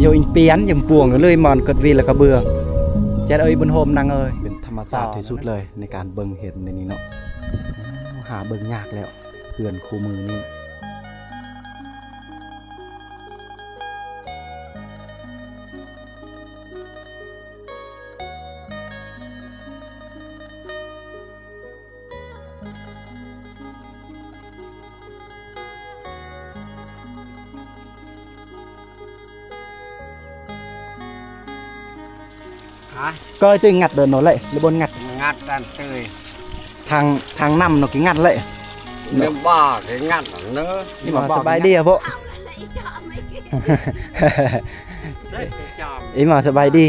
ໂຍອີງປຽນ ຢຳປວງເລີຍ ມອນກົດວີລະກະເບືອງ ແຈດເອີຍ ບຸນໂຮມ ນັງເອີຍ ເປັນທຳມະຊາດທີ່ສຸດເລີຍ ໃນການເບິ່ງເຫັນໃນນີ້ເນາະ. ໂອ້ ຫາເບິ່ງຍາກແລ້ວ ເຮືອນຄູ່ມື້ນີ້. ກະເຕີຍ ງັດເດີເນາະ ເລະ ຫຼືບໍ່ງັດ ງັດອັນເຕີຍ ທາງ ທາງນ້ຳເນາະ ກິງັດເລະ ເດີບໍ່ ກິງັດເນາະ. ອີ່ໝໍ ສະບາຍດີອະໂພະ ອີ່ໝໍ ສະບາຍດີ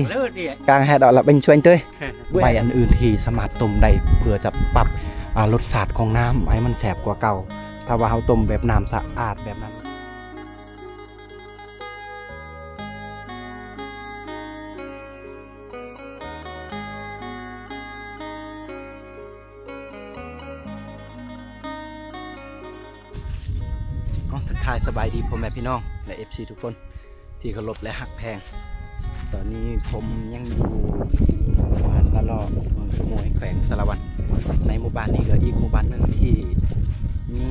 ກາງແຮດອອກລະເປັນຊວນເຕີຍ. ໃບອັນອື່ນທີ່ສາມາດຕົ້ມໄດ້ ເພື່ອຈະປັບ ອາ ລົດຊາດຂອງນ້ຳໃຫ້ມັນແຊບກວ່າເກົ່າ ຖ້າວ່າເຮົາຕົ້ມແບບນ້ຳສະອາດແບບນັ້ນ. ເອົາ ທັກທາຍສະບາຍດີພໍ່ແມ່ພີ່ນ້ອງ ແລະ ເອັຟຊີ ທຸກຄົນ ທີ່ເຄົາລົບ ແລະ ຮັກແພງ. ຕອນນີ້ຜົມຍັງຢູ່ບ້ານລະເລາະ ເມືອງສະໝວຍ ແຂວງສາລະວັນ. ໃນໝູ່ບ້ານນີ້ກະອີກໝູ່ບ້ານໜຶ່ງທີ່ມີ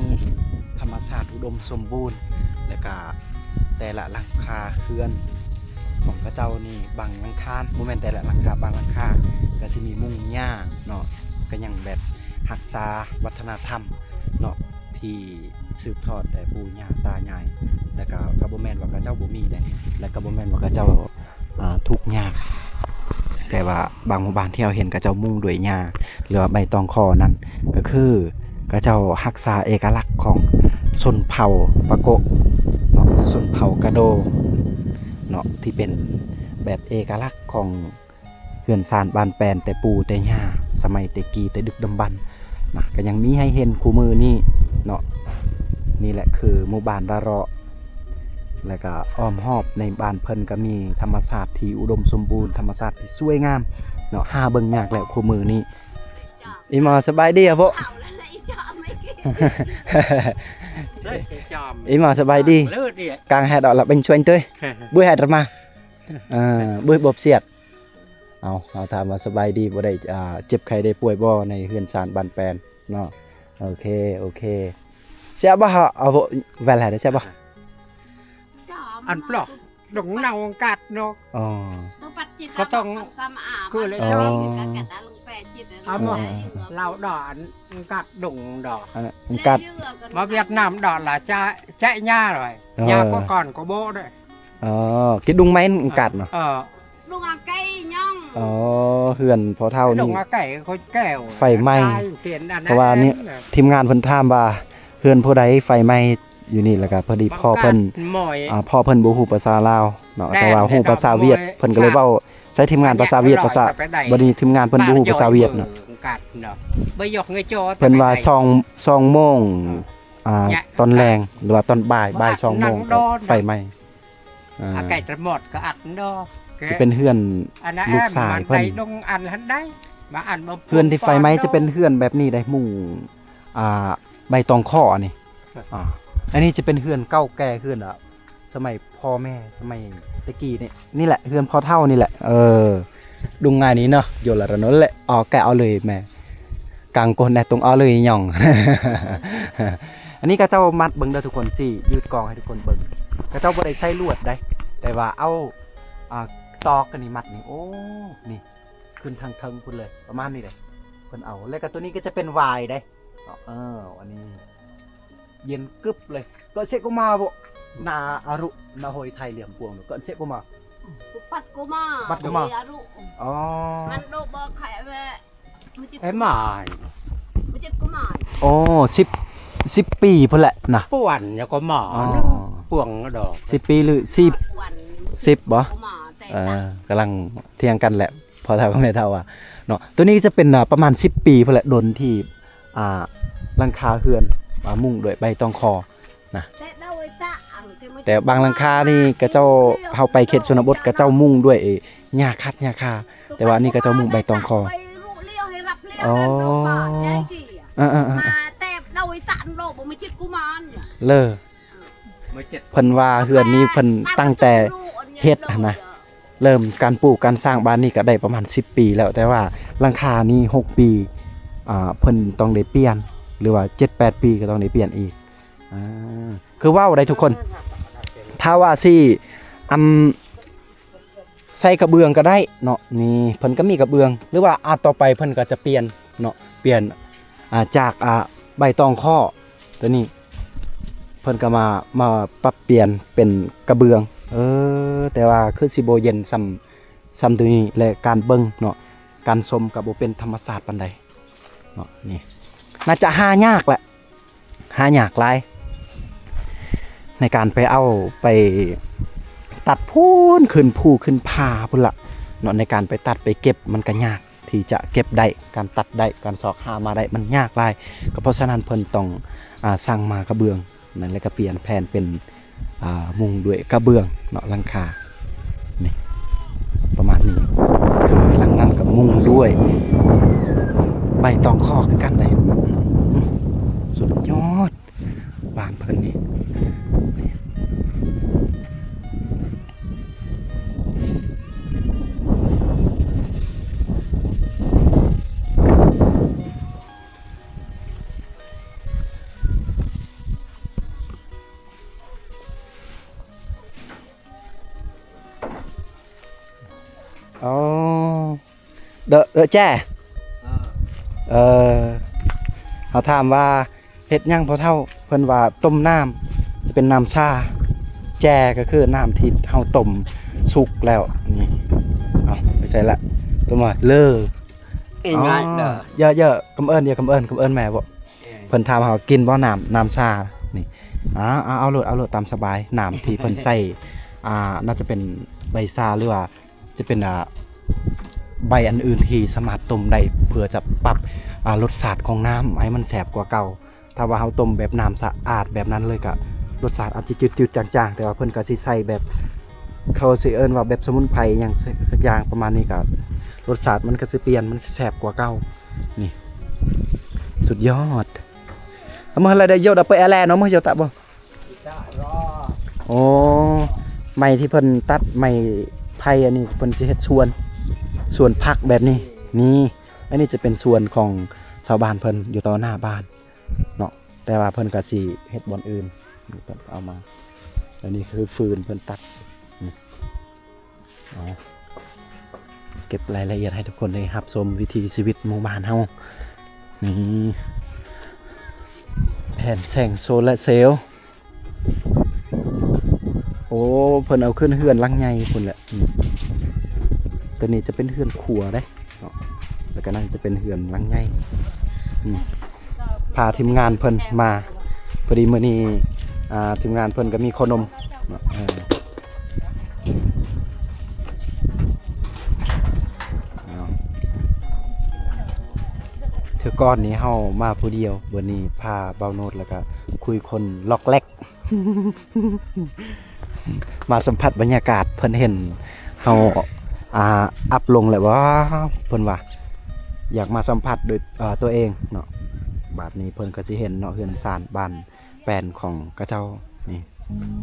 ທຳມະຊາດອຸດົມສົມບູນ ແລະກະແຕ່ລະຫຼັງຄາເຮືອນຂອງເຂົາເຈົ້ານີ້ ບາງຫຼັງຄາ ບໍ່ແມ່ນແຕ່ລະຫຼັງຄາ ບາງຫຼັງຄາກະຊິມີມຸງຫຍ້າເນາະ ກະຍັງແບບຮັກສາວັດທະນະທຳເນາະ ທີ່ສືບທອດແຕ່ປູ່ຍ່າຕາຍາຍ ແລະກະ ກະບໍ່ແມ່ນວ່າເຂົາເຈົ້າບໍ່ມີເດ້ ແລະກະບໍ່ແມ່ນວ່າເຂົາເຈົ້າ ອາ ທຸກຍາກ ແຕ່ວ່າບາງໝູ່ບ້ານທີ່ເຮົາເຫັນເຂົາເຈົ້າມຸງດ້ວຍຫຍ້າ ຫຼືວ່າໃບຕອງຄໍນັ້ນ ກະຄືເຂົາເຈົ້າຮັກສາເອກະລັກຂອງຊົນເຜົ່າປາໂກະເນາະ ຊົນເຜົ່າກະໂດເນາະ ທີ່ເປັນແບບເອກະລັກຂອງ ເຮືອນຊານບ້ານແປນແຕ່ປູ່ແຕ່ຍ່າ ສະໄໝແຕ່ກີ້ແຕ່ດຶກດຳບັນນະ ກະຍັງມີໃຫ້ເຫັນຄູ່ມື້ນີ້ເນາະ. ນີ້ແຫຼະຄືໝູ່ບ້ານລະເລາະ ແລະກະອ້ອມຮອບໃນບ້ານເພິ່ນກະມີທຳມະຊາດທີ່ອຸດົມສົມບູນ ທຳມະຊາດທີ່ສວຍງາມເນາະ ຫາເບິ່ງຍາກແລ້ວຄູ່ມື້ນີ້. ອີ່ໝໍ ສະບາຍດີອະໂພະ ອີ່ໝໍ ສະບາຍດີ ກາງແຮດອອກລະເປັນຊວນເຕີຍ ບຸຍແຮດມາ ເອີ ບຸຍບົບສຽດ. ເອົາ ເຮົາຖາມວ່າສະບາຍດີບໍ່ ໄດ້ ອ່າ ເຈັບໄຂ້ໄດ້ປ່ວຍບໍ່ໃນເຮືອນຊານບ້ານແປນເນາະ. ໂອເຄ ໂອເຄ ແຊບບໍ່ ເຮົາເອົາແວ່ນໃຫ້ໄດ້ ແຊບບໍ່? ອັນປລອກ ດົງເນົ່າກັດເນາະ ອໍ ກະຕ້ອງ ຄືເລີຍ ອໍ ເອົາບໍ່ ເອີ ເຫຼົ້າດອກ ອັນກັດດົງດອກ ອັນກັດ ມາຫວຽດນາມດອກລະຈະ ຈະຫຍ້າເລີຍ ເອີ ຫຍ້າກໍກ່ອນກໍບໍ່ໄດ້ ອໍ ກິດດົງໄມ້ກັດເນາະ ເອີ ດົງອາໄກ່ຍັງ ອໍ ເຮືອນພໍ່ເຖົ້ານີ້ ດົງອາໄກ່ຄົນແກ້ວ ໄຟໄໝ້ ເພາະວ່ານີ້ ທີມງານເພິ່ນຖາມວ່າ ເຮືອນຜູ້ໃດໄຟໄໝ້ຢູ່ນີ້ ແລ້ວກະພໍດີພໍ່ເພິ່ນ ອ່າ ພໍ່ເພິ່ນບໍ່ຮູ້ພາສາລາວເນາະ ແຕ່ວ່າຮູ້ພາສາຫວຽດ ເພິ່ນກະເລີຍເວົ້າໃສ່ທີມງານພາສາຫວຽດ ພາສາ ບັດນີ້ທີມງານເພິ່ນບໍ່ຮູ້ພາສາຫວຽດເນາະ ເພິ່ນວ່າສອງ ສອງໂມງ ອ່າ ຕອນແລງ ຫຼືວ່າຕອນບ່າຍ ບ່າຍສອງໂມງ ໄຟໄໝ້ ອ່າ ອາໄກ່ຕະໝອດກະອັດເນາະ ຈະເປັນເຮືອນລູກຊາຍເພິ່ນ ເຮືອນທີ່ໄຟໄໝ້ຈະເປັນເຮືອນແບບນີ້ໄດ໋ ມຸງ ອ່າ ໃບຕອງຄໍອັນນີ້ ອ່າ ອັນນີ້ຈະເປັນເຮືອນເກົ່າແກ່ ເຮືອນ ອ່າ ສະໄໝພໍ່ແມ່ ສະໄໝແຕ່ກີ້ນີ້ ນີ້ແຫຼະ ເຮືອນພໍ່ເຖົ້ານີ້ແຫຼະ ເອີ ດຸງງ່າຍນີ້ເນາະ ໂຍລະລະໂນເລະ ອອກແກະເອົາເລີຍແມ່ ກາງກົນແດ່ຕົງເອົາເລີຍຫຍ້ອງ ອັນນີ້ເຂົາເຈົ້າມັດເບິ່ງເດີທຸກຄົນ ຊິຢືດກ້ອງໃຫ້ທຸກຄົນເບິ່ງ ເຂົາເຈົ້າບໍ່ໄດ້ໃຊ້ລວດໃດ ແຕ່ວ່າເອົາ ອ່າ ຕອກອັນນີ້ມັດນີ້ ໂອ້ ນີ້ ຂຶ້ນທາງເທິງພຸ້ນເລີຍ ປະມານນີ້ເດ້ ເພິ່ນເອົາ ແລ້ວກະໂຕນີ້ກະຈະເປັນຫວາຍເດ້ ເອີ ອັນນີ້ ເຢັນກຶບເລີຍ ເກີດເສະກູມາບໍ່ ນາອາລຸ ນາໂຮຍໄທຫຼຽມກວງ ເກີດເສະກູມາ ປັດກູມາ ປັດກູມາ ອາລຸ ອໍ ມັນໂດບໍ່ໄຂແວະ ເອັມອາຍ ອໍ ສິບ ສິບປີພຸ້ນແຫຼະນະ ປວນຍາກໍມາ ປວງດອກ ສິບປີຫຼື ສິບ ສິບບໍ່ ເອີ ກຳລັງຖຽງກັນແຫຼະ ພໍ່ເຖົ້າກັບແມ່ເຖົ້າວ່າເນາະ ໂຕນີ້ຈະເປັນ ອ່າ ປະມານສິບປີພຸ້ນແຫຼະ ດົນທີ່ ອ່າ ຫຼັງຄາເຮືອນ ອ່າ ມຸງດ້ວຍໃບຕອງຄໍນະ ແຕ່ບາງຫຼັງຄານີ້ເຂົາເຈົ້າ ເຮົາໄປເຂດຊົນນະບົດ ເຂົາເຈົ້າມຸງດ້ວຍຫຍ້າຄັດຫຍ້າຄາ ແຕ່ວ່າອັນນີ້ເຂົາເຈົ້າມຸງໃບຕອງຄໍ ອໍ ເອີໆໆ ເລີ ເພິ່ນວ່າເຮືອນນີ້ເພິ່ນຕັ້ງແຕ່ ເຮັດຫັ້ນນະ ເລີ່ມການປູກການສ້າງບ້ານນີ້ກໍໄດ້ປະມານສິບປີແລ້ວ, ແຕ່ວ່າຫຼັງຄານີ້ຫົກປີ ອ່າ ເພິ່ນຕ້ອງໄດ້ປ່ຽນ ຫຼືວ່າເຈັດແປດປີກໍຕ້ອງໄດ້ປ່ຽນອີກ. ອ່າ ຄືເວົ້າໄດ້ທຸກຄົນ ຖ້າວ່າຊິ ອຳ ໃສ່ກະເບື້ອງກໍໄດ້ເນາະ, ນີ້ເພິ່ນກໍມີກະເບື້ອງ ຫຼືວ່າອາດຕໍ່ໄປເພິ່ນກໍຈະປ່ຽນເນາະ, ປ່ຽນ ອ່າ ຈາກ ອ່າ ໃບຕອງຄໍ້ຕົວນີ້ ເພິ່ນກໍມາ ມາປັບປ່ຽນເປັນກະເບື້ອງ. ເອີ ແຕ່ວ່າຄືຊິບໍ່ເຢັນສ່ຳ ສ່ຳຕົວນີ້ ແລະ ການເບິ່ງເນາະ ການຊົມກໍບໍ່ເປັນທຳມະຊາດປານໃດເນາະ. ນີ້ໜ້າຈະຫາຍາກແຫຼະ ຫາຍາກຫຼາຍ ໃນການໄປເອົາໄປຕັດພຸ້ນ ຂຶ້ນພູຂຶ້ນຜາພຸ້ນລະເນາະ, ໃນການໄປຕັດໄປເກັບມັນກໍຍາກທີ່ຈະເກັບໄດ້ ການຕັດໄດ້ ການຊອກຫາມາໄດ້ມັນຍາກຫຼາຍ. ກໍເພາະສະນັ້ນເພິ່ນຕ້ອງ ອ່າ ສັ່ງມາກະເບື້ອງນັ້ນ ແລ້ວກໍປ່ຽນແຜ່ນເປັນ ອ່າ ມຸງດ້ວຍກະເບື້ອງເນາະ ຫຼັງຄາ ນີ້ ປະມານນີ້. ຄືຫຼັງນັ້ນກໍມຸງດ້ວຍໃບຕອງຄໍ້ຄືກັນເດ້. ສຸດຍອດ ບ້ານເພິ່ນນີ້. ອໍ ເດີ ເດີແຈ້ ເອີ ເອີ ເຮົາຖາມວ່າເຮັດຫຍັງພໍ່ເຖົ້າ? ເພິ່ນວ່າຕົ້ມນ້ຳ ຈະເປັນນ້ຳຊາ, ແຈ້ກໍຄືນ້ຳທີ່ເຮົາຕົ້ມສຸກແລ້ວ. ນີ້ ເອົາ ໄປໃສ່ລະ ຕົ້ມວ່າເລີ ອີ່ຫຍັງເດີ ເອີ ເອີ ກຳເອີ້ນ ເອີ ກຳເອີ້ນ ກຳເອີ້ນແມ່ບໍ? ເອີ ເພິ່ນຖາມເຮົາກິນບໍ່ນ້ຳ ນ້ຳຊານີ້. ອາ ເອົາ ເອົາໂລດ ເອົາໂລດ ຕາມສະບາຍ. ນ້ຳທີ່ເພິ່ນໃສ່ ອ່າ ໜ້າຈະເປັນໃບຊາ ຫຼືວ່າຈະເປັນ ອ່າ ໃບອັນອື່ນທີ່ສາມາດຕົ້ມໄດ້ ເພື່ອຈະປັບ ອ່າ ລົດຊາດຂອງນ້ຳໃຫ້ມັນແຊບກວ່າເກົ່າ. ຖ້າວ່າເຮົາຕົ້ມແບບນ້ຳສະອາດແບບນັ້ນເລີຍ ກະລົດຊາດອາດຈະຈືດໆຈາງໆ, ແຕ່ວ່າເພິ່ນກະຊິໃສ່ແບບ ເຂົາຊິເອີ້ນວ່າແບບສະໝຸນໄພຫຍັງ ສ- ສັກຢ່າງປະມານນີ້ ກະລົດຊາດມັນກະຊິປ່ຽນ ມັນຊິແຊບກວ່າເກົ່າ. ນີ້ ສຸດຍອດ. ເອົາ ມື້ລະໄດ້ໂຍດເອົາໄປແອແລເນາະ ມື້ໂຍຕະບໍ່? ໂອ້ ໄມ້ທີ່ເພິ່ນຕັດ ໄມ້ໄຜ່ອັນນີ້ ເພິ່ນຊິເຮັດສວນ ສວນຜັກແບບນີ້. ນີ້ ອັນນີ້ຈະເປັນສວນຂອງຊາວບ້ານເພິ່ນ ຢູ່ຕໍ່ໜ້າບ້ານເນາະ, ແຕ່ວ່າເພິ່ນກະຊິເຮັດບ່ອນອື່ນ ເອົາມາ. ອັນນີ້ຄືຟືນເພິ່ນຕັດ. ເອົາ ເກັບລາຍລະອຽດໃຫ້ທຸກຄົນໄດ້ຮັບຊົມວິຖີຊີວິດໝູ່ບ້ານເຮົາ. ນີ້ ແຜ່ນແສງໂຊລາເຊວ. ໂອ້ ເພິ່ນເອົາຂຶ້ນເຮືອນຫຼັງໃຫຍ່ພຸ້ນແຫຼະ. ອືມ ຕົວນີ້ຈະເປັນເຮືອນຄົວເດ້ເນາະ, ແລ້ວກໍນັ້ນຈະເປັນເຮືອນຫຼັງໃຫຍ່. ອືມ ພາທີມງານເພິ່ນມາ ພໍດີມື້ນີ້ ອ່າ ທີມງານເພິ່ນກໍມີໂຄນົມເນາະ. ເອີ ເອົາ ເທື່ອກ່ອນນີ້ເຮົາມາຜູ້ດຽວ, ມື້ນີ້ພາບ່າວໂນດ ແລ້ວກໍຄຸຍຄົນລັອກແລັກ ມາສຳຜັດບັນຍາກາດ. ເພິ່ນເຫັນເຮົາ ອ່າ ອັບລົງແລ້ວ ວ້າ ເພິ່ນວ່າຢາກມາສຳຜັດໂດຍ ເອີ ຕົວເອງເນາະ. ບາດນີ້ເພິ່ນກໍຊິເຫັນເນາະ ເຮືອນຊານບ້ານແປນຂອງເຂົາເຈົ້ານີ້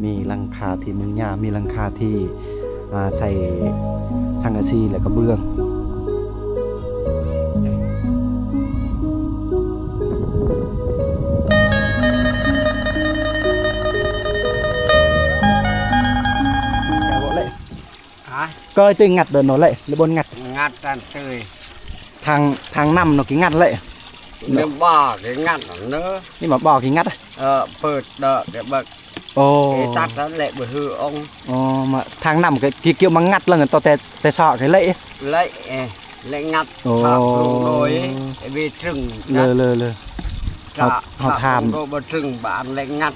ມີຫຼັງຄາທີ່ມຸງຫຍ້າ ມີຫຼັງຄາທີ່ ອ່າ ໃສ່ສັງກະສີ ແລ້ວກໍເບື້ອງ. ຮະ? ກໍໄດ້ງັດເດີເນາະ ເລີຍ ຫຼືບໍ່ງັດ? ງັດນັ້ນເຕີຍ ທາງ ທາງນ້ຳເນາະ ກິງັດເລີຍເນາະ. ບໍ່ກິງັດເນາະ ນີ້ມາບໍ່ກິງັດ. ເອີ ເປີດເດີ ດຽວເບິ່ງ. ໂອ້ ຕັດນັ້ນແຫຼະ ບໍ່ຄືອົງ. ອໍ ມາທາງນ້ຳກໍກິ ກິມາງັດເລີຍ ຕັ້ງແຕ່ ແຕ່ຊອກນີ້ເລີຍ ເລີຍ ເອີ ແລະ ງັດ ໂອ້ ໂດຍ ເວຕຶງ ເລີຍ ເລີຍ ເລີຍ. ເຮົາ ເຮົາຖາມ ບໍ່ ບໍ່ເຖິງບານແລະງັດ.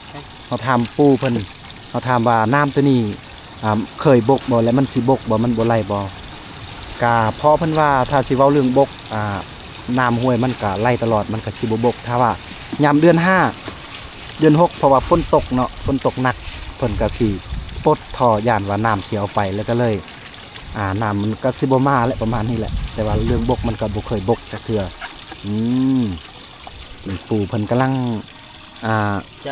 ເຮົາຖາມປູ່ເພິ່ນ ເຮົາຖາມວ່ານ້ຳຕົວນີ້ ອ່າ ເຄີຍບົກບໍ່ ແລະ ມັນຊິບົກບໍ່ ມັນບໍ່ໄຫຼບໍ່? ກະເພາະເພິ່ນວ່າ ຖ້າຊິເວົ້າເລື່ອງບົກ ອ່າ ນ້ຳຫ້ວຍມັນກະໄຫຼຕະຫຼອດ ມັນກະຊິບໍ່ບົກ. ຖ້າວ່າຍາມເດືອນຫ້າ ເດືອນຫົກ ເພາະວ່າຝົນຕົກເນາະ ຝົນຕົກໜັກ ເພິ່ນກະຊິປົດທໍ່ ຢ້ານວ່ານ້ຳຊິເອົາໄປ ແລ້ວກະເລີຍ ອ່າ ນ້ຳມັນກະຊິບໍ່ມາແຫຼະ ປະມານນີ້ແຫຼະ. ແຕ່ວ່າເລື່ອງບົກມັນກະບໍ່ເຄີຍບົກຈັກເທື່ອ. ອືມ ປູ່ເພິ່ນກຳລັງ ອ່າ ແຈ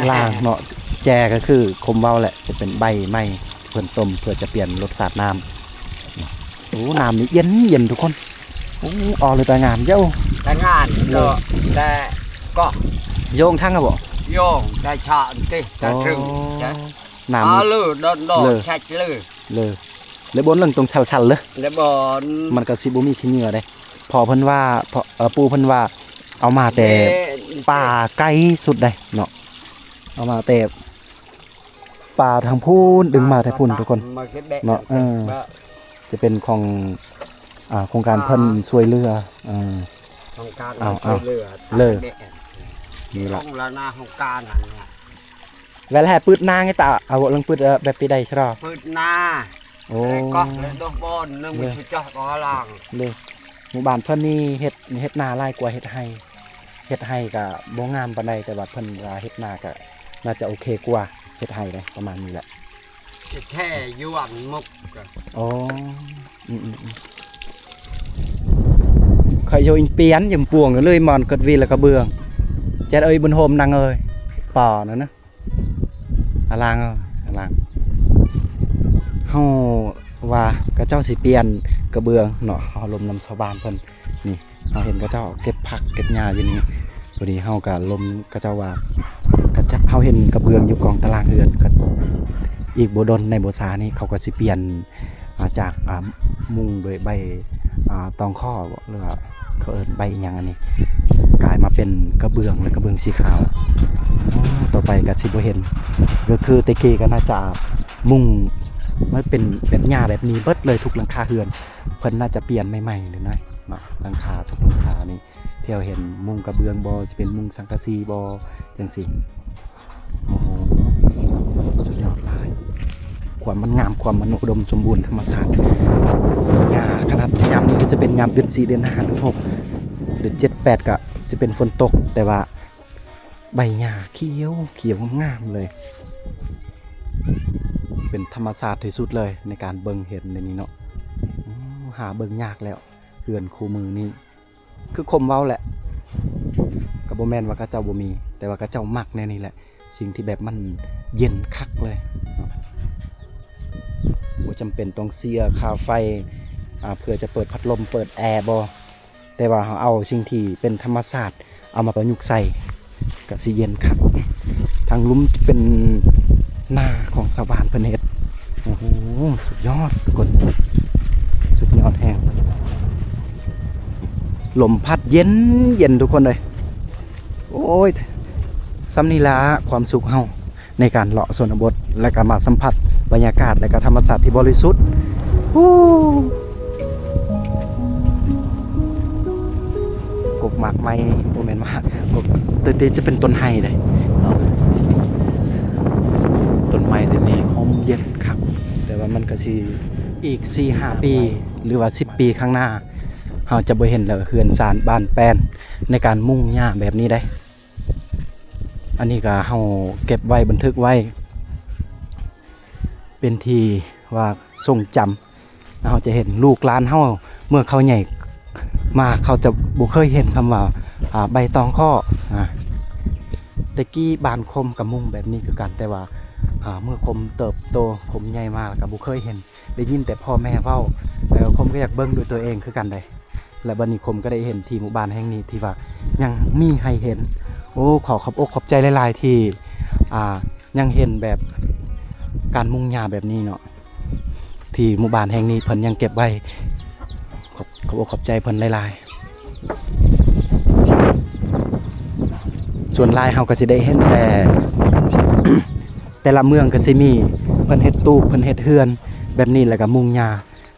ລ້າງເນາະ ແຈກໍຄືຄົມເວົ້າແຫຼະ ຈະເປັນໃບໄມ້ ເພິ່ນຕົ້ມເພື່ອຈະປ່ຽນລົດຊາດນ້ຳ. ໂອ້ ນ້ຳນີ້ເຢັນໆ ທຸກຄົນ. ໂອ້ ອໍ ເລີຍຕາງາມເຈົ້າ. ຕາງາມ ເອີ ກໍແຕ່ເກາະ ໂຍງທັງ ອະບໍ? ໂຍງ ແຕ່ຊະອັນຕິ ແຕ່ ອໍ ເທິງ ແຕ່ ນ້ຳ ອາ ເລີ ດອນ ດອນ ເລີ ແຊັດເລີ ເລີ ເລີ ບ່ອນເລິງຕົງຊັນໆ ເລີ ເລີ ບ່ອນ ມັນກໍຊິບໍ່ມີຂີ້ເຫຍື້ອເດ້. ພໍ່ເພິ່ນວ່າ ພໍ່ ເອີ ປູ່ເພິ່ນວ່າ ເອົາມາແຕ່ ເອີ ປ່າໄກສຸດໃດເນາະ, ເອົາມາແຕ່ປ່າທາງພຸ້ນ ດຶງມາແຕ່ພຸ້ນ ທຸກຄົນເນາະ. ເອີ ຈະເປັນຂອງ ອ່າ ໂຄງການເພິ່ນ ອ່າ ຊ່ວຍເຫຼືອ ເອີ ໂຄງການ ເອົາ ຊ່ວຍເຫຼືອ ເລີ ນີ້ລະ ຂອງລະນາ ໂຄງການນັ້ນນະ. ແວລະແຫ່ປືດນາງໄງຕາ ເອົາເລື່ອງປືດ ເອີ ແບບປີໃດຊະດອກ ປືດນາ. ໂອ້ ເລີຍກໍເລີຍດົກບ່ອນໜຶ່ງ ເລີຍ ສຸດຍອດກໍລາງ ເລີຍ ໝູ່ບ້ານເພິ່ນນີ້ເຮັດ ເຮັດນາຫຼາຍກວ່າເຮັດໄຮ່. ເຮັດໄຮ່ກະບໍ່ງາມປານໃດ ແຕ່ວ່າເພິ່ນວ່າເຮັດນາກະໜ້າຈະໂອເຄກວ່າເຮັດໄຮ່ເດ້ ປະມານນີ້ແຫຼະ. ແທ້ຢູ່ອັນໝົກ. ອໍ ອືມໆໆ ຂ້ອຍໂຍອິງປຽນຢຳປວງເລີຍ ມອນກົດວີລະກະເບືອງ ແຈດເອີຍ ບຸນໂຮມ ນາງເອີຍ ປານັ້ນນະ. ອາລາງ ອາລາງ ເຮົາວ່າເຂົາເຈົ້າຊິປ່ຽນກະເບືອງເນາະ, ເຮົາລົມນຳຊາວບ້ານເພິ່ນ. ນີ້ ເຮົາເຫັນເຂົາເຈົ້າເກັບຜັກເກັບຫຍ້າຢູ່ນີ້ ພໍດີເຮົາກະລົມເຂົາເຈົ້າວ່າ ເຂົາເຈົ້າ ເຮົາເຫັນກະເບືອງຢູ່ກອງຕາລາງເຮືອນ. ອີກບໍ່ດົນໃນບໍ່ຊ້ານີ້ ເຂົາກໍຊິປ່ຽນ ອ່າ ຈາກ ອ່າ ມຸງໂດຍໃບ ອ່າ ຕອງຄໍ້ບໍ ຫຼືວ່າເຂົາເອີ້ນໃບຫຍັງອັນນີ້ ກາຍມາເປັນກະເບືອງ ແລະ ກະເບືອງສີຂາວ. ອໍ ຕໍ່ໄປກໍຊິບໍ່ເຫັນ ກໍຄືແຕ່ກີ້ກໍໜ້າຈະມຸງ ມັນເປັນແບບຫຍ້າແບບນີ້ເບິດເລີຍ ທຸກຫຼັງຄາເຮືອນ. ເພິ່ນໜ້າຈະປ່ຽນໃໝ່ໆ ນີ້ນະເນາະ, ຫຼັງຄາ ທຸກຫຼັງຄານີ້ ທີ່ເຮົາເຫັນມຸງກະເບືອງບໍ ຊິເປັນມຸງສັງກະສີບໍ ຈັ່ງຊີ້. ໂອ້ໂຫ ສຸດຍອດຫຼາຍ ຄວາມມັນງາມ ຄວາມມັນອຸດົມສົມບູນ ທຳມະຊາດ. ຫຍ້າຂະໜາດຍາມນີ້ກໍຈະເປັນຍາມເດືອນສີ່ ເດືອນຫ້າ ເດືອນຫົກ ເດືອນເຈັດ ແປດ ກໍຊິເປັນຝົນຕົກ ແຕ່ວ່າໃບຫຍ້າຂຽວ ຂຽວງາມເລີຍ. ເປັນທຳມະຊາດທີ່ສຸດເລີຍໃນການເບິ່ງເຫັນໃນນີ້ເນາະ. ໂອ້ ຫາເບິ່ງຍາກແລ້ວ ເຮືອນຄູ່ມື້ນີ້. ຄືຄົມເວົ້າແຫຼະ ກໍບໍ່ແມ່ນວ່າເຂົາເຈົ້າບໍ່ມີ ແຕ່ວ່າເຂົາເຈົ້າມັກແນວນີ້ແຫຼະ ສິ່ງທີ່ແບບມັນເຢັນຄັກເລີຍ. ບໍ່ຈຳເປັນຕ້ອງເສຍຄ່າໄຟ ອ່າ ເພື່ອຈະເປີດພັດລົມ ເປີດແອບໍ ແຕ່ວ່າເຮົາເອົາສິ່ງທີ່ເປັນທຳມະຊາດ ເອົາມາປະຍຸກໃສ່ ກະຊິເຢັນຄັກ. ທາງລຸ່ມເປັນນາຂອງຊາວບ້ານເພິ່ນເຮັດ. ໂອ້ໂຫ ສຸດຍອດທຸກຄົນ ສຸດຍອດແຮງ. ລົມພັດເຢັນໆ ທຸກຄົນເອີຍ. ໂອ້ຍ ສ່ຳນີ້ລະ ຄວາມສຸກເຮົາ ໃນການເລາະຊົນນະບົດ ແລະກະມາສຳຜັດບັນຍາກາດ ແລະກະທຳມະຊາດທີ່ບໍລິສຸດ. ໂອ້ ກົກໝາກໄມ້ ບໍ່ແມ່ນໝາກ ກົກ ແຕ່ ແຕ່ຈະເປັນຕົ້ນໄມ້ເດ້ເນາະ. ຕົ້ນໄມ້ທີ່ນີ້ຮົ່ມເຢັນຄັກ ແຕ່ວ່າມັນກະຊິອີກສີ່ຫ້າປີ ຫຼືວ່າສິບປີຂ້າງໜ້າ ເຮົາຈະບໍ່ເຫັນແລ້ວ ເຮືອນຊານບ້ານແປ້ນໃນການມຸງຫຍ້າແບບນີ້ເດ້. ອັນນີ້ກໍເຮົາເກັບໄວ້ ບັນທຶກໄວ້ ເປັນທີ່ວ່າຊົງຈຳ. ເຮົາຈະເຫັນລູກຫຼານເຮົາເມື່ອເຂົາໃຫຍ່ມາ ເຂົາຈະບໍ່ເຄີຍເຫັນຄຳວ່າ ອ່າ ໃບຕອງຄໍ້. ອ່າ ແຕ່ກີ້ບ້ານຄົມກໍມຸງແບບນີ້ຄືກັນ ແຕ່ວ່າ ອ່າ ເມື່ອຄົມເຕີບໂຕ ຄົມໃຫຍ່ມາ ແລ້ວກໍບໍ່ເຄີຍເຫັນ. ໄດ້ຍິນແຕ່ພໍ່ແມ່ເວົ້າ ແລ້ວຄົມກໍຢາກເບິ່ງດ້ວຍຕົວເອງຄືກັນເດ້. ແລະ ບັດນີ້ຄົມກໍໄດ້ເຫັນທີ່ໝູ່ບ້ານແຫ່ງນີ້ທີ່ວ່າຍັງມີໃຫ້ເຫັນ. ໂອ້ ຂໍຂອບອົກຂອບໃຈຫຼາຍໆ ທີ່ ອ່າ ຍັງເຫັນແບບການມຸງຫຍ້າແບບນີ້ເນາະ ທີ່ໝູ່ບ້ານແຫ່ງນີ້ເພິ່ນຍັງເກັບໄວ້. ຂອບ ຂອບອົກຂອບໃຈເພິ່ນຫຼາຍໆ. ສ່ວນຫຼາຍເຮົາກໍຊິໄດ້ເຫັນແຕ່ ແຕ່ລະເມືອງກໍຊິມີ ເພິ່ນເຮັດຕູບ ເພິ່ນເຮັດເຮືອນແບບນີ້ ແລ້ວກໍມຸງຫຍ້າ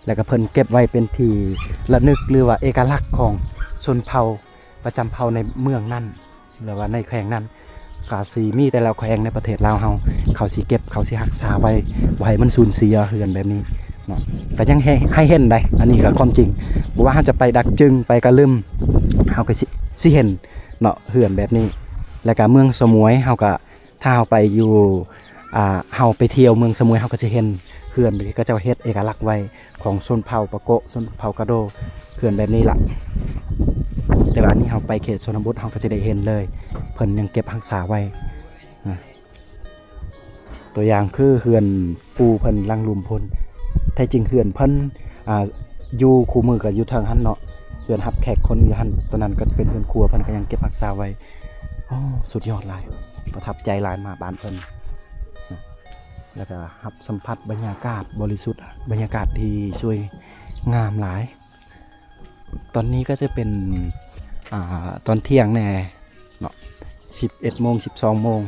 ແລ້ວກໍເພິ່ນເກັບໄວ້ເປັນທີ່ລະນຶກ ຫຼືວ່າເອກະລັກຂອງຊົນເຜົ່າປະຈຳເຜົ່າໃນເມືອງນັ້ນ ຫຼືວ່າໃນແຂວງນັ້ນ. ກໍຊິມີແຕ່ລະແຂວງໃນປະເທດລາວເຮົາ ເຂົາຊິເກັບ ເຂົາຊິຮັກສາໄວ້ ບໍ່ໃຫ້ມັນສູນເສຍເຮືອນແບບນີ້ເນາະ. ກໍຍັງໃຫ້ ໃຫ້ເຫັນໄດ໋ ອັນນີ້ກໍຄວາມຈິງ ບໍ່ວ່າເຮົາຈະໄປດາກຈຶງ ໄປກະລຶມ ເຮົາກໍຊິ ຊິເຫັນເນາະ ເຮືອນແບບນີ້. ແລ້ວກໍເມືອງສະໝວຍ ເຮົາກໍ ຖ້າເຮົາໄປຢູ່ ອ່າ ເຮົາໄປທ່ຽວເມືອງສະໝວຍ ເຮົາກໍຊິເຫັນເຮືອນທີ່ເຂົາເຈົ້າເຮັດເອກະລັກໄວ້ ຂອງຊົນເຜົ່າປາໂກະ ຊົນເຜົ່າກະໂດ ເຮືອນແບບນີ້ລະ. ແຕ່ວ່າອັນນີ້ເຮົາໄປເຂດຊົນນະບົດ ເຮົາກໍຈະໄດ້ເຫັນເລີຍ ເພິ່ນຍັງເກັບຮັກສາໄວ້ນະ. ຕົວຢ່າງຄືເຮືອນປູ່ເພິ່ນຫຼັງລຸ່ມພຸ້ນ ແທ້ຈິງເຮືອນເພິ່ນ ອ່າ ຢູ່ຄູ່ມືກໍຢູ່ເທິງຫັ້ນເນາະ ເຮືອນຮັບແຂກຄົນຢູ່ຫັ້ນ ຕົວນັ້ນກໍຈະເປັນເຮືອນຄົວເພິ່ນ ກໍຍັງເກັບຮັກສາໄວ້. ໂອ້ ສຸດຍອດຫຼາຍ ປະທັບໃຈຫຼາຍມາບ້ານເພິ່ນ ແລ້ວກໍຮັບສຳຜັດບັນຍາກາດບໍລິສຸດ ບັນຍາກາດທີ່ສວຍງາມຫຼາຍ. ຕອນນີ້ກໍຈະເປັນ ອ່າ ຕອນທ່ຽງແດ່ເນາະ ສິບເອັດໂມງ ສິບສອງໂມງ.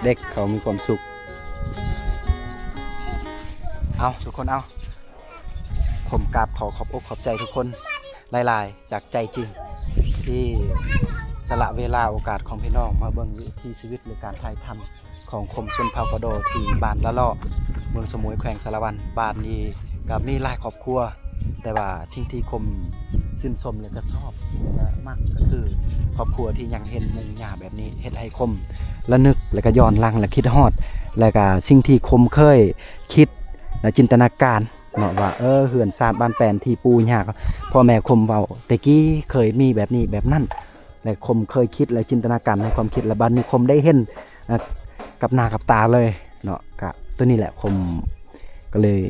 ເດັກໆ ເຂົາມີຄວາມສຸກ. ເອົາ ທຸກຄົນ ເອົາ ຂົມກາບຂໍຂອບອົກຂອບໃຈທຸກຄົນຫຼາຍໆ ຈາກໃຈຈິງ ທີ່ສະຫຼະເວລາໂອກາດຂອງພີ່ນ້ອງມາເບິ່ງວິຖີຊີວິດ ຫຼື ການຖ່າຍທຳ ຂອງຂົມຊົນເຜົ່າກະດໍທີ່ບ້ານລະເລາະ ເມືອງສະໝຸຍ ແຂວງສາລະວັນ. ບ້ານນີ້ກໍມີຫຼາຍຄອບຄົວ ແຕ່ວ່າສິ່ງທີ່ຂົມຊື່ນຊົມ ແລະ ກໍຊອບ ແລະ ກໍມັກ ກໍຄືຄອບຄົວທີ່ຍັງເຫັນມຸງຫຍ້າແບບນີ້ ເຮັດໃຫ້ຂົມລະນຶກ ແລະ ກໍຍ້ອນຫຼັງ ແລະ ຄິດຮອດ ແລະ ກໍສິ່ງທີ່ຂົມເຄີຍຄິດ ແລະ ຈິນຕະນາການເນາະ ວ່າ ເອີ ເຮືອນຊານບ້ານແປນທີ່ປູ່ຍ່າພໍ່ແມ່ຂົມເວົ້າແຕ່ກີ້ ເຄີຍມີແບບນີ້ແບບນັ້ນ. ແລະ ຂົມເຄີຍຄິດ ແລະ ຈິນຕະນາການໃນຄວາມຄິດ ແລະ ບັດນີ້ຂົມໄດ້ເຫັນ ເອີ ກັບໜ້າກັບຕາເລີຍເນາະ. ກະໂຕນີ້ແຫຼະ ຂົມກໍເລີຍ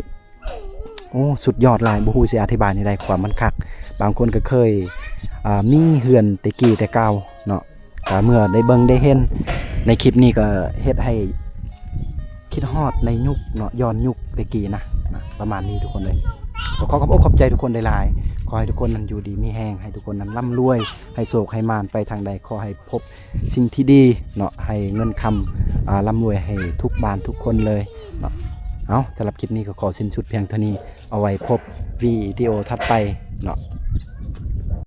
ໂອ້ ສຸດຍອດຫຼາຍ ບໍ່ຮູ້ຊິອະທິບາຍແນວໃດ ຄວາມມັນຄັກ. ບາງຄົນກໍເຄີຍ ອ່າ ມີເຮືອນແຕ່ກີ້ແຕ່ເກົ່າເນາະ ກະເມື່ອໄດ້ເບິ່ງໄດ້ເຫັນໃນຄລິບນີ້ ກໍເຮັດໃຫ້ຄິດຮອດໃນຍຸກເນາະ ຍ້ອນຍຸກແຕ່ກີ້ນະ ນະ ປະມານນີ້ທຸກຄົນເອີຍ. ກໍຂໍຂອບອົກຂອບໃຈທຸກຄົນຫຼາຍໆ. ຂໍໃຫ້ທຸກຄົນນັ້ນຢູ່ດີມີແຮງ ໃຫ້ທຸກຄົນນັ້ນລ່ຳລວຍ ໃຫ້ໂຊກໃຫ້ໝານໄປທາງໃດ ຂໍໃຫ້ພົບສິ່ງທີ່ດີເນາະ ໃຫ້ເງິນຄຳ ອ່າ ລ່ຳລວຍໃຫ້ທຸກບ້ານທຸກຄົນເລີຍເນາະ. ເອົາ ສຳລັບຄລິບນີ້ກໍຂໍສິ້ນສຸດພຽງເທົ່ານີ້ ເອົາໄວ້ພົບວິດີໂອຖັດໄປເນາະ.